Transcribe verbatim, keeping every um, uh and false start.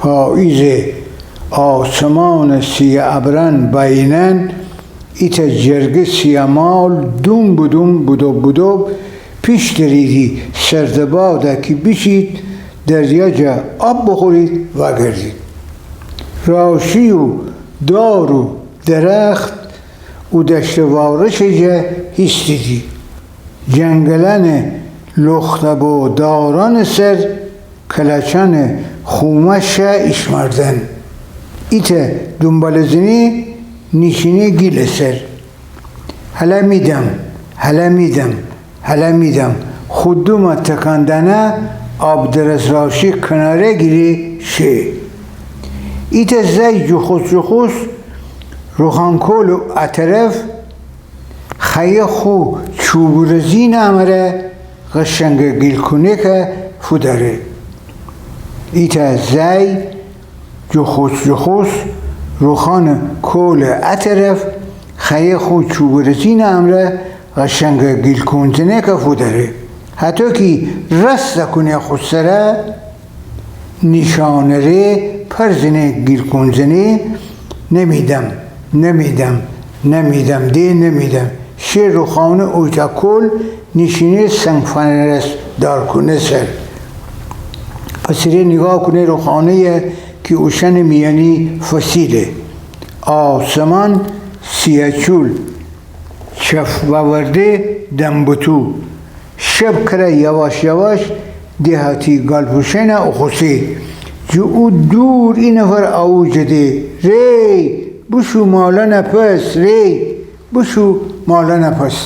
پاییزٚ آسمانٚ سیه ابرأن بأیینأن، ایتأ جرگه سیه مال دوم به دوم، بدوب بدوب پیش دریدی سردٚ بادَ کی بیشید دریا جا آب بوخورید وأگردید. راشی و دار و درخت و دشتٚ وارشٚ جا هیستیدی. جنگلأنٚ لخته‌بو دارأنٚ سر کلاچأنٚ خومه شأ ایشمردن. ایتأ دونبالٚ‌زنی نیشینه گیلٚ سر. هلأ میدم، هلأ میدم، هلأ میدم. خو دومَ تکان دأنه آبدرس راشی کناره گیری شه. ایتأ زأی جوخوس جوخوس روخانٚ کولٚ ا طرف خأیه خو چوبٚ رزینٚ امره قشنگٚ گیلکونه‌که فودأره. ایتأ زأی جوخوس جوخوس روخانٚ کولٚ ا طرف خأیه خو چوبٚ رزینٚ امره قشنگٚ گیلکونٚ زنه‌که فودأره. هطو کی رأس کونه خو سره نیشانٚ ره پر زنه گیلکونٚ زنه، نمیدم، نمیدم، نمیدم، ده نمیدم. شه روخانٚ اوجا کول نیشینه سنگ فنرس دارکونه سر. پس ره نیگاه کونه روخانه‌یه کی اوشأنٚ میأنی فسیله. آسمان سیه چول چف وأورده دم بتو. شب کره یواش یواش دهاتی گالپوشأنَ اوخوسه. جٚه او دور ای نفر آووز جه ده: ری، بوشو مالأنٚ پس، ری، بوشو مالأنٚ پس.